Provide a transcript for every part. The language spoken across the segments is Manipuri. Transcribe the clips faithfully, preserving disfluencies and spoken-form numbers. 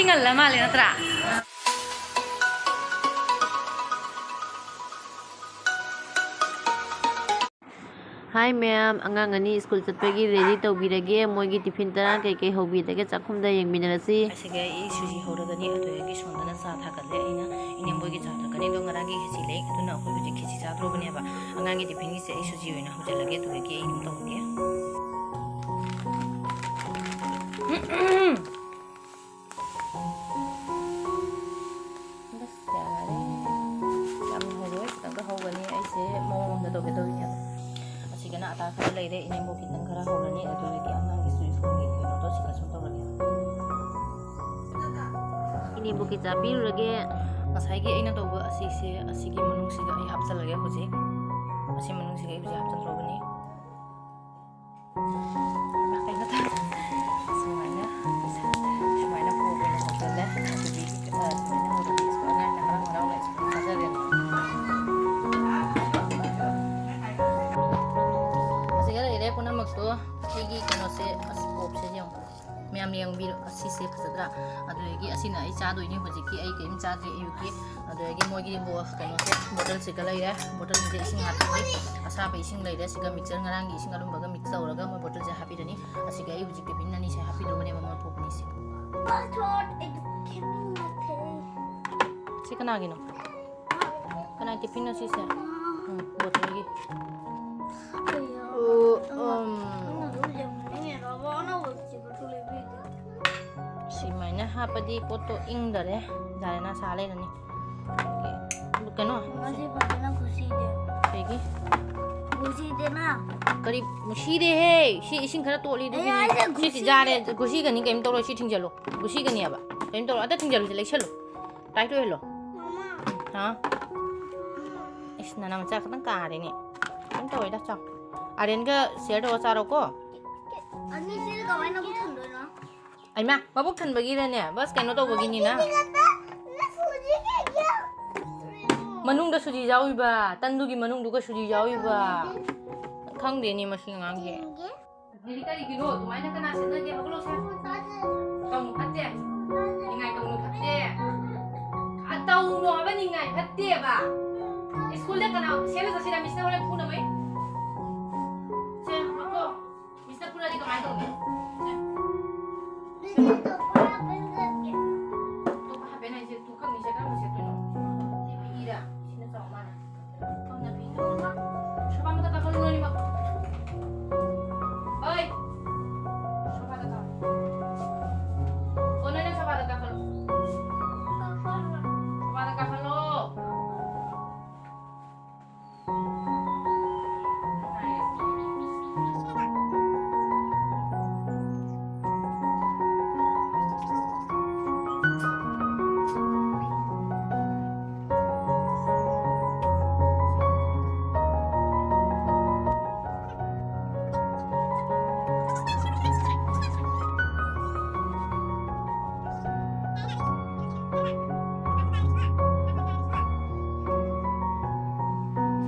ꯉꯜꯂ ꯃꯥꯜꯂꯦ ꯅꯠꯇ꯭ꯔꯥ? Hi ma'am, ꯑꯉꯥꯡ ꯑꯅꯤ ꯁ꯭ꯀꯨꯜ ꯆꯠꯄꯒꯤ ꯔꯦꯗꯤ ꯇꯧꯕꯤꯔꯒꯦ꯫ ꯃꯣꯏꯒꯤ ꯇꯤꯐꯤꯟ ꯇꯔꯥ ꯀꯩꯀꯩ ꯍꯧꯕꯤꯔꯒꯦ, ꯆꯥꯛꯈꯨꯝꯗ ꯌꯦꯡꯃꯤꯟꯅꯔꯁꯤ꯫ ꯑꯁꯤꯒ ꯑꯩ ꯁꯨꯖꯤ ꯍꯧꯔꯒꯅꯤ, ꯑꯗꯨꯗꯒꯤ ꯁꯣꯝꯗꯅ ꯆꯥ ꯊꯥꯒꯠꯂꯦ꯫ ꯑꯩꯅ ꯏꯅꯦꯝꯕꯣꯏꯒꯤ ꯆꯥ ꯊꯛꯀꯅꯤ, ꯑꯗꯣ ꯉꯔꯥꯡꯒꯤ ꯈꯦꯆꯤ ꯂꯩ, ꯑꯗꯨꯅ ꯑꯩꯈꯣꯏ ꯍꯧꯖꯤꯛ ꯈꯦꯆꯤ ꯆꯥꯗ꯭ꯔꯣꯕꯅꯦꯕ꯫ ꯑꯉꯥꯡꯒꯤ ꯇꯤꯐꯤꯟꯒꯤꯁꯦ ꯑꯩ ꯁꯨꯖꯤ ꯑꯣꯏꯅ ꯍꯧꯖꯤꯜꯂꯒꯦ, ꯑꯗꯨꯗꯒꯤ ꯑꯩ ꯑꯗꯨꯝ ꯇꯧꯔꯒꯦ꯫ ꯑꯁ, ꯌꯥꯔꯦ꯫ ꯌꯥꯝ ꯍꯧꯔꯣꯏ, ꯈꯤꯇꯪꯒ ꯍꯧꯒꯅꯤ꯫ ꯑꯩꯁꯦ ꯃꯑꯣꯡ ꯑꯃꯗ ꯇꯧꯒꯦ ꯇꯧꯔꯤꯅꯦꯕ꯫ ꯑꯁꯤꯒꯅ ꯑꯇꯥ ꯈꯔ ꯂꯩꯔꯦ, ꯏꯅꯦꯝꯕꯣꯛ ꯈꯤꯇꯪ ꯈꯔ ꯍꯧꯔꯅꯤ, ꯑꯗꯨꯗꯒꯤ ꯑꯉꯥꯡꯒꯤꯁꯨ ꯁ꯭ꯀꯨꯜꯒꯤ ꯀꯩꯅꯣꯗꯣ ꯁꯤꯒ ꯁꯨꯝ ꯇꯧꯔꯒꯦ꯫ ꯏꯅꯦꯝꯕꯣꯛꯀꯤ ꯆꯥꯕꯤꯔꯨꯔꯒꯦ꯫ ꯉꯁꯥꯏꯒꯤ ꯑꯩꯅ ꯇꯧꯕ ꯑꯁꯤꯁꯦ, ꯑꯁꯤꯒꯤ ꯃꯅꯨꯡꯁꯤꯒ ꯑꯩ ꯍꯥꯞꯆꯜꯂꯒꯦ ꯍꯧꯖꯤꯛ꯫ ꯑꯁꯤ ꯃꯅꯨꯡꯁꯤꯒ ꯑꯩ ꯍꯧꯖꯤꯛ ꯍꯥꯞꯆꯟꯗ꯭ꯔꯣꯕꯅꯤ꯫ ꯀꯩꯅꯣ ꯇꯧ-, ꯁꯨꯃꯥꯏꯅ, ꯁꯨꯃꯥꯏꯅ ꯀꯣꯛ ꯑꯣꯏꯅ ꯍꯧꯖꯤꯜꯂꯦ꯫ ꯑꯗꯨꯗꯤ, ꯑ, ꯁꯨꯃꯥꯏꯅ ꯍꯧꯔꯗꯤ ꯑꯉꯥꯡꯅ ꯍꯔꯥꯎ ꯍꯔꯥꯎꯅ ꯁ꯭ꯀꯨꯜ ꯊꯥꯖꯔꯦ꯫ ꯑꯁꯤꯒ ꯂꯩꯔꯦ ꯄꯨꯝꯅꯃꯛꯇꯣ꯫ ꯑꯩꯒꯤ ꯀꯩꯅꯣꯁꯦ, ꯑꯁ, ꯀꯣꯛꯁꯦ ꯌꯦꯡꯉꯣ꯫ ꯃꯌꯥꯝ ꯌꯦꯡꯕꯤꯔꯣ, ꯑꯁꯤꯁꯦ ꯐꯖꯗ꯭ꯔꯥ? ꯑꯗꯨꯗꯒꯤ ꯑꯁꯤꯅ ꯑꯩ ꯆꯥꯗꯣꯏꯅꯤ ꯍꯧꯖꯤꯛꯀꯤ, ꯑꯩ ꯀꯔꯤꯝ ꯆꯥꯗ꯭ꯔꯤ ꯑꯌꯨꯛꯀꯤ꯫ ꯑꯗꯨꯗꯒꯤ ꯃꯣꯏꯒꯤ ꯕꯣ-, ꯀꯩꯅꯣꯁꯦ, ꯕꯣꯇꯜꯁꯤꯒ ꯂꯩꯔꯦ꯫ ꯕꯣꯇꯜꯁꯤꯗ ꯏꯁꯤꯡ ꯍꯥꯞꯄꯤꯔꯅꯤ꯫ ꯑꯁꯥꯕ ꯏꯁꯤꯡ ꯂꯩꯔꯦ꯫ ꯁꯤꯒ ꯃꯤꯛꯆꯔ ꯉꯔꯥꯡꯒꯤ ꯏꯁꯤꯡ ꯑꯂꯨꯝꯕꯒ ꯃꯤꯛꯁ ꯇꯧꯔꯒ ꯃꯣꯏ ꯕꯣꯇꯜꯁꯦ ꯍꯥꯞꯄꯤꯔꯅꯤ꯫ ꯑꯁꯤꯒ ꯑꯩ ꯍꯧꯖꯤꯛ ꯇꯤꯐꯤꯟ ꯑꯅꯤꯁꯦ ꯍꯥꯞꯄꯤꯗꯧꯕꯅꯦꯕ ꯃꯣꯏ ꯄꯣꯛꯄꯅꯤꯁꯦ꯫ ꯁꯤ ꯀꯅꯥꯒꯤꯅꯣ? ꯀꯅꯥꯒꯤ ꯇꯤꯐꯤꯟꯅꯣ ꯁꯤꯁꯦ? ꯎꯝ, ꯕꯣꯇꯜꯒꯤ꯫ ꯑꯣ, ꯎꯝ꯫ ꯁꯤꯃꯥꯏꯅ ꯍꯥꯞꯄꯗꯤ ꯄꯣꯠꯇꯣ ꯏꯪꯗꯔꯦ, ꯌꯥꯔꯦꯅ ꯁꯥ ꯂꯩꯔꯅꯤ꯫ ꯀꯩꯅꯣ? ꯉꯁꯤ ꯐꯖꯅ ꯈꯨꯁꯤꯗꯦ꯫ ꯀꯩꯒꯤ? ꯈꯨꯁꯤꯗꯦꯅ꯫ ꯀꯔꯤ? ꯁꯤꯔꯦꯍꯦ! ꯁꯤ ꯏꯁꯤꯡ ꯈꯔ ꯇꯣꯠꯂꯤ ꯑꯗꯨꯒꯤꯅꯦ꯫ ꯑꯩ ꯍꯥꯏꯁꯦ ꯁꯤ ꯈꯨꯁꯤ- ꯌꯥꯔꯦ, ꯈꯨꯁꯤꯒꯅꯤ, ꯀꯩꯝ ꯇꯧꯔꯣꯏ, ꯁꯤ ꯊꯤꯡꯖꯜꯂꯣ꯫ ꯈꯨꯁꯤꯒꯅꯤꯑꯕ꯫ ꯀꯩꯝ ꯇꯧꯔꯣꯏ, ꯑꯝꯇ ꯊꯤꯡꯖꯜꯂꯨꯁꯦ, ꯂꯩꯁꯜꯂꯨ꯫ ꯇꯥꯏꯠ ꯑꯣꯏꯍꯜꯂꯣ꯫ ꯃꯃꯥ꯫ ꯍꯥ? ꯏꯁ, ꯅꯅꯥ ꯃꯆꯥ ꯈꯇꯪ ꯀꯥꯔꯦꯅꯦ꯫ ꯀꯩꯝ ꯇꯧꯔꯣꯏꯗ, ꯆꯥꯎ꯫ ꯑꯥꯔꯌꯟꯒ ꯁꯤꯌꯔ ꯇꯧꯔ ꯆꯥꯔꯣꯀꯣ꯫ ꯑꯅꯤꯁꯤꯗꯤ ꯀꯃꯥꯏꯅ ꯄꯨꯊꯟꯗꯣꯏꯅꯣ? ꯑꯩꯃꯥ, ꯃꯕꯨꯛ ꯊꯟꯕꯒꯤꯔꯅꯦ? ꯕꯁ ꯀꯩꯅꯣ ꯇꯧꯕꯒꯤꯅꯤꯅ꯫ ꯃꯅꯨꯡꯗ ꯁꯨꯖꯤ ꯌꯥꯎꯔꯤꯕ, ꯇꯟꯗꯨꯒꯤ ꯃꯅꯨꯡꯗꯨꯒ ꯁꯨꯖꯤ ꯌꯥꯎꯔꯤꯕ꯫ ꯈꯪꯗꯦꯅꯦ ꯃꯁꯤ ꯑꯉꯥꯡꯁꯦ꯫ ꯗꯤꯗꯤ ꯀꯔꯤꯒꯤꯅꯣ? ꯑꯗꯨꯃꯥꯏꯅ ꯀꯅꯥ ꯁꯦꯠꯅꯒꯦ? ꯍꯧꯒꯠꯂꯣꯁꯦ꯫ ꯀꯃꯨ ꯐꯠꯇꯦ꯫ ꯅꯠꯇꯦꯕ꯫ ꯁ꯭ꯀꯨꯜꯗ ꯀꯅꯥ ꯁꯦꯠꯂ ꯆꯠꯁꯤꯔ? ꯃꯤꯁꯅ ꯍꯣꯔꯦꯟ ꯐꯨꯅꯕ꯫ ꯁꯦ, ꯂꯧꯊꯣꯛ꯫ ꯃꯤꯁꯅ ꯐꯨꯔꯗꯤ ꯀꯃꯥꯏꯅ ꯇꯧꯅꯤ? ꯁꯦ꯫ ꯇꯣꯞ ꯍꯥꯞꯄꯦꯟ ꯍꯥꯏꯁꯦ ꯇꯨ ꯈꯪꯉꯤꯁꯦ ꯀꯔꯝꯕ ꯁꯦꯠꯇꯣꯏꯅꯣ? ꯁꯤ ꯄꯤꯛꯏꯔ? ꯁꯤꯅ ꯆꯥꯎ ꯃꯥꯜꯂꯦ꯫ ꯁꯣꯐꯥ ꯃꯊꯛ ꯀꯥꯈꯠꯂꯣ ꯂꯣꯏꯅꯃꯛ꯫ ꯍꯣꯏ꯫ ꯁꯣꯐꯥꯗ ꯀꯥꯈꯠꯂꯣ꯫ ꯑꯣ, ꯅꯣꯏꯅ ꯁꯣꯐꯥꯗ ꯀꯥꯈꯠꯂꯣ꯫ ꯁꯣꯐꯥꯗ ꯀꯥꯈꯠꯂꯣ꯫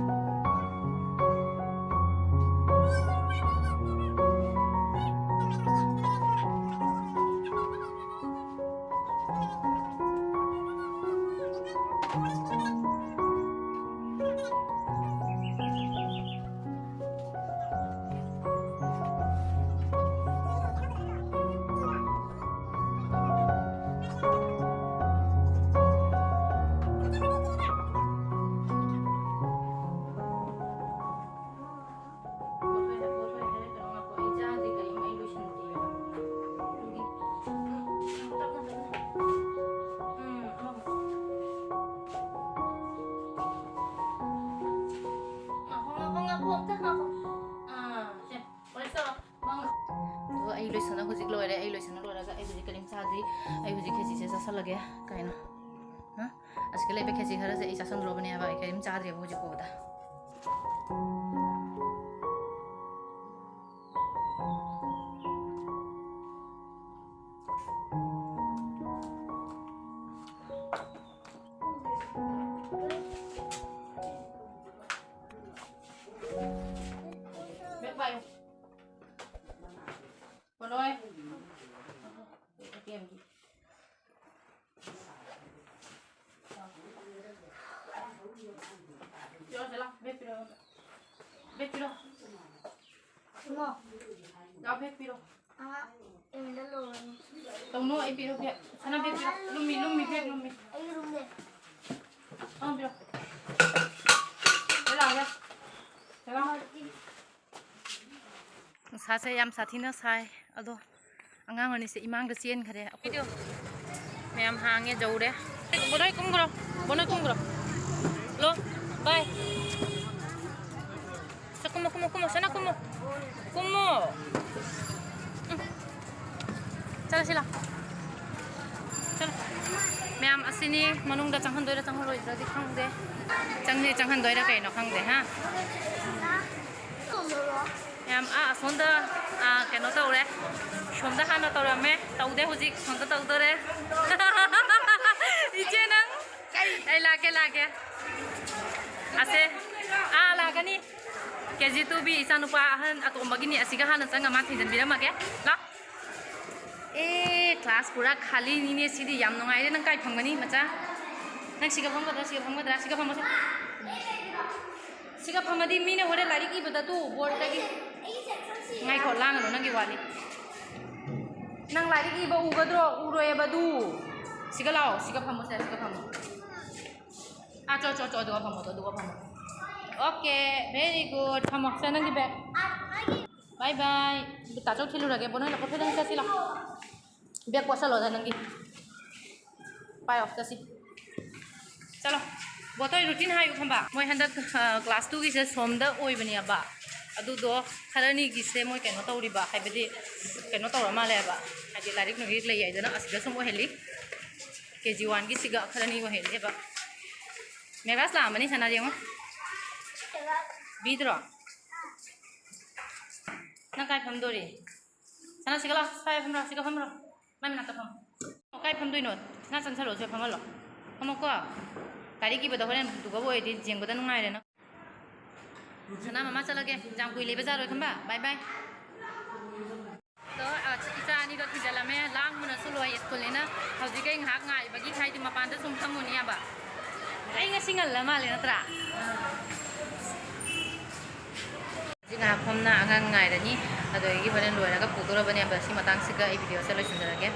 ꯄꯣꯠ ꯍꯣꯏ ꯍꯥꯏꯔꯛꯀꯅꯨ, ꯉꯥꯏꯈꯣ, ꯑꯩ ꯆꯥꯗ꯭ꯔꯤ, ꯀꯔꯤꯝ ꯑꯩ ꯂꯣꯏꯁꯤꯟꯗ꯭ꯔꯤꯕ꯫ ꯑꯗꯨꯒꯤ, ꯎꯝ, ꯇꯞꯅ, ꯇꯞꯅ꯫ ꯎꯝ, ꯑꯃꯃꯨꯛ꯫ ꯉꯥꯏꯈꯣ, ꯉꯥꯏꯈꯣ, ꯉꯥꯏꯈꯣ, ꯑꯝꯇ ꯉꯥꯏꯈꯣ꯫ ꯑꯥ, ꯁꯦ, ꯀꯣꯂꯦꯖ ꯇꯧꯔꯣ꯫ ꯃꯪ-, ꯑꯗꯣ ꯑꯩ ꯂꯣꯏꯁꯟꯅ ꯍꯧꯖꯤꯛ ꯂꯣꯏꯔꯦ꯫ ꯑꯩ ꯂꯣꯏꯁꯟꯅ ꯂꯣꯏꯔꯒ ꯑꯩ ꯍꯧꯖꯤꯛ ꯀꯔꯤꯝ ꯆꯥꯗ꯭ꯔꯤ꯫ ꯑꯩ ꯍꯧꯖꯤꯛ ꯈꯦꯆꯤꯁꯦ ꯆꯥꯁꯜꯂꯒꯦ꯫ ꯀꯩꯅꯣ? ꯍꯥ? ꯑꯁꯤꯗ ꯂꯩꯕ ꯈꯦꯆꯤ ꯈꯔꯁꯦ ꯑꯩ ꯆꯥꯁꯟꯗ꯭ꯔꯣꯕꯅꯦꯕ꯫ ꯑꯩ ꯀꯔꯤꯝ ꯆꯥꯗ꯭ꯔꯦꯕ ꯍꯧꯖꯤꯛ ꯐꯥꯎꯕꯗ꯫ ꯕꯦꯛ ꯄꯥꯏꯌꯨ꯫ ꯄꯣꯠꯂꯣꯏ꯫ ꯕꯦꯛ ꯄꯤꯔꯝꯒꯦ꯫ ꯕꯦꯛ ꯄꯤꯔꯣ꯫ ꯏꯃꯣ꯫ ꯂꯥꯎ, ꯕꯦꯛ ꯄꯤꯔꯣ꯫ ꯑꯥ, ꯑꯩꯉꯣꯟꯗ ꯂꯧꯔꯅꯤ꯫ ꯇꯧꯅꯣ, ꯑꯩ ꯄꯤꯔꯣ ꯕꯦꯛ꯫ ꯁꯅꯥ ꯕꯦꯛ ꯄꯤꯔꯣ꯫ ꯂꯨꯝꯃꯤ, ꯂꯨꯝꯃꯤ, ꯕꯦꯛ ꯂꯨꯝꯃꯤ꯫ ꯑꯩ ꯂꯨꯝꯃꯦ꯫ ꯑꯃ ꯄꯤꯔꯣ꯫ ꯂꯥꯎ, ꯂꯥꯎ꯫ ꯂꯥꯎ꯫ ꯅꯨꯡꯁꯥꯁꯦ ꯌꯥꯝ ꯁꯥꯊꯤꯅ ꯁꯥꯏ꯫ ꯑꯗꯣ ꯑꯉꯥꯡ ꯑꯅꯤꯁꯦ ꯏꯃꯥꯡꯗ ꯆꯦꯟꯈ꯭ꯔꯦ꯫ ꯑꯩꯈꯣꯏꯗꯣ ꯃꯌꯥꯝ ꯍꯥꯡꯉꯦ, ꯌꯧꯔꯦ꯫ ꯕꯣꯅꯣꯏ ꯀꯨꯝꯈ꯭ꯔꯣ, ꯕꯣꯅꯣꯏ ꯀꯨꯝꯈ꯭ꯔꯣ꯫ ꯂꯣ, ꯕꯥꯏ꯫ ꯁꯦ, ꯀꯨꯝꯃꯣ, ꯀꯨꯝꯃꯣ, ꯀꯨꯝꯃꯣ, ꯁꯅꯥ, ꯀꯨꯝꯃꯣ꯫ ꯀꯨꯝꯃꯣ꯫ ꯎꯝ꯫ ꯆꯠꯂꯁꯤ ꯂꯥꯎ꯫ ꯆꯠꯂꯣ꯫ ꯃꯌꯥꯝ ꯑꯁꯤꯅꯤ ꯃꯅꯨꯡꯗ ꯆꯪꯍꯟꯗꯣꯏꯔꯥ ꯆꯪꯍꯜꯂꯣꯏꯗ꯭ꯔꯗꯤ ꯈꯪꯗꯦ꯫ ꯆꯪꯅꯤ, ꯆꯪꯍꯟꯗꯣꯏꯔꯥ ꯀꯩꯅꯣ ꯈꯪꯗꯦ, ꯍꯥ? ꯌꯥꯝ, ꯑꯥ, ꯑꯁꯣꯝꯗ, ꯑꯥ, ꯀꯩꯅꯣ ꯇꯧꯔꯦ꯫ ꯁꯣꯝꯗ ꯍꯥꯟꯅ ꯇꯧꯔꯝꯃꯦ꯫ ꯇꯧꯗꯦ ꯍꯧꯖꯤꯛ꯫ ꯁꯣꯝꯗ ꯇꯧꯗꯣꯔꯦ꯫ ꯏꯆꯦ ꯅꯪ? ꯑꯩ ꯂꯥꯛꯀꯦ, ꯂꯥꯛꯀꯦ꯫ ꯑꯁꯦ, ꯑꯥ, ꯂꯥꯛꯀꯅꯤ꯫ ꯀꯦ ꯖꯤ ꯇꯨ ꯕꯤ ꯏꯆꯥꯅꯨꯄꯥ ꯑꯍꯟ ꯑꯇꯣꯝꯕꯒꯤꯅꯤ꯫ ꯑꯁꯤꯒ ꯍꯥꯟꯅ ꯆꯪꯉ ꯃꯥ ꯊꯤꯟꯖꯟꯕꯤꯔꯝꯃꯒꯦ꯫ ꯂꯥꯎ꯫ ꯑꯦ, class ꯄꯨꯔꯥ ꯈꯥꯂꯤꯅꯤꯅꯦ ꯁꯤꯗꯤ꯫ ꯌꯥꯝ ꯅꯨꯡꯉꯥꯏꯔꯦ꯫ ꯅꯪ ꯀꯥꯏ ꯐꯝꯒꯅꯤ, ꯃꯆꯥ? ꯅꯪ ꯁꯤꯒ ꯐꯝꯒꯗ꯭ꯔꯥ, ꯁꯤꯒ ꯐꯝꯒꯗ꯭ꯔꯥ? ꯁꯤꯒ ꯐꯝꯃꯁꯦ꯫ ꯁꯤꯒ ꯐꯝꯃꯗꯤ ꯃꯤꯅ ꯍꯣꯔꯦꯟ ꯂꯥꯏꯔꯤꯛ ꯏꯕꯗ ꯇꯨ, board ꯇꯒꯤ꯫ ꯉꯥꯏꯈꯣ, ꯂꯥꯡꯒꯅꯨ, ꯅꯪꯒꯤ ꯋꯥꯅꯤ꯫ ꯅꯪ ꯂꯥꯏꯔꯤꯛ ꯏꯕ ꯎꯒꯗ꯭ꯔꯣ? ꯎꯔꯣꯏꯑꯕ ꯑꯗꯨ꯫ ꯁꯤꯒ ꯂꯥꯛꯑꯣ, ꯁꯤꯒ ꯐꯝꯃꯣꯁꯦ, ꯁꯤꯒ ꯐꯝꯃꯣ꯫ ꯑꯥ, ꯆꯣ, ꯆꯣ, ꯆꯣ, ꯑꯗꯨꯒ ꯐꯝꯃꯣ, ꯑꯗꯨꯒ ꯐꯝꯃꯣ꯫ Okay, very good. ꯐꯝꯃꯣ, ꯁꯦ, ꯅꯪꯒꯤ bag꯫ Bye bye. ꯇꯥꯆꯧ ꯊꯤꯜꯂꯨꯔꯒꯦ, ꯕꯣꯅꯣꯏ ꯂꯥꯛꯄ ꯐꯖꯅ ꯆꯠꯁꯤ ꯂꯥꯛꯑꯣ꯫ Bag ꯄꯣꯠꯁꯜꯂꯣꯗ ꯅꯪꯒꯤ꯫ ꯄꯥꯏꯌꯣ, ꯆꯠꯁꯤ꯫ ꯆꯠꯂꯣ꯫ ꯕꯣꯇꯣꯏ routine ꯍꯥꯏꯌꯨ ꯈꯪꯕ꯫ ꯃꯣꯏ ꯍꯟꯗꯛ, ꯑ, class two ꯒꯤꯁꯦ ꯁꯣꯝꯗ ꯑꯣꯏꯕꯅꯦꯕ꯫ ꯑꯗꯨꯗꯣ ꯈꯔꯅꯤꯒꯤꯁꯦ ꯃꯣꯏ ꯀꯩꯅꯣ ꯇꯧꯔꯤꯕ, ꯍꯥꯏꯕꯗꯤ ꯀꯩꯅꯣ ꯇꯧꯔ ꯃꯥꯜꯂꯦꯕ꯫ ꯍꯥꯏꯗꯤ ꯂꯥꯏꯔꯤꯛ ꯅꯨꯡꯔꯤꯛ ꯂꯩ ꯍꯥꯏꯗꯅ ꯑꯁꯤꯗ ꯁꯨꯝ ꯑꯣꯏꯍꯜꯂꯤ꯫ ꯀꯦ ꯖꯤ ꯋꯥꯟꯒꯤꯁꯤꯒ ꯈꯔꯅꯤ ꯑꯣꯏꯍꯜꯂꯦꯕ꯫ ꯃꯦꯒꯥꯁ ꯂꯥꯛꯑꯝꯃꯅꯤ, ꯁꯅꯥ ꯌꯦꯡꯉꯣ꯫ ꯕꯤꯗ꯭ꯔꯣ? ꯅꯪ ꯀꯥꯏ ꯐꯝꯗꯣꯔꯤ? ꯁꯅꯥ, ꯁꯤꯒ ꯂꯥꯎ, ꯁ꯭ꯋꯥꯏ ꯐꯝꯔꯣ, ꯁꯤꯒ ꯐꯝꯔꯣ꯫ ꯃꯥꯏ ꯃꯅꯥꯛꯇ ꯐꯝꯃꯣ꯫ ꯑꯣ, ꯀꯥꯏ ꯐꯝꯗꯣꯏꯅꯣ? ꯁꯅꯥ, ꯆꯪꯁꯜꯂꯣ, ꯁꯤꯗ ꯐꯝꯍꯜꯂꯣ꯫ ꯐꯝꯃꯣꯀꯣ꯫ ꯂꯥꯏꯔꯤꯛ ꯏꯕꯗ ꯍꯣꯔꯦꯟ ꯗꯨꯒꯕ ꯑꯣꯏꯔꯗꯤ ꯌꯦꯡꯕꯗ ꯅꯨꯡꯉꯥꯏꯔꯦ ꯅꯪ꯫ ꯁꯅꯥ, ꯃꯃꯥ ꯆꯠꯂꯒꯦ꯫ ꯌꯥꯝ ꯀꯨꯏ ꯂꯩꯕ ꯌꯥꯔꯣꯏ ꯈꯪꯕ꯫ Bye bye꯫ ꯑꯗꯣ, ꯑ, ꯏꯆꯥ ꯑꯅꯤꯗꯣ ꯊꯤꯟꯖꯜꯂꯝꯃꯦ꯫ ꯂꯥꯡꯕꯅꯁꯨ ꯂꯣꯏ ꯁ꯭ꯀꯨꯜꯅꯤꯅ꯫ ꯍꯧꯖꯤꯛ ꯑꯩ ꯉꯥꯏꯍꯥꯛ ꯉꯥꯏꯕꯒꯤ, ꯍꯥꯏꯗꯤ ꯃꯄꯥꯟꯗ ꯁꯨꯝ ꯐꯝꯃꯨꯅꯤ ꯌꯥꯕ꯫ ꯑꯩ ꯉꯁꯤ ꯉꯜꯂ ꯃꯥꯜꯂꯦ ꯅꯠꯇ꯭ꯔꯥ? ꯉꯥꯏꯍꯥꯛ ꯐꯝꯅ ꯑꯉꯥꯡ ꯉꯥꯏꯔꯅꯤ꯫ ꯑꯗꯒꯤ ꯍꯣꯔꯦꯟ ꯂꯣꯏꯔꯒ ꯄꯨꯗꯣꯔꯕꯅꯦ꯫ ꯑꯗꯣ ꯁꯤ ꯃꯇꯥꯡꯁꯤꯒ ꯑꯩ videoꯁꯦ ꯂꯣꯏꯁꯤꯟꯖꯔꯒꯦ꯫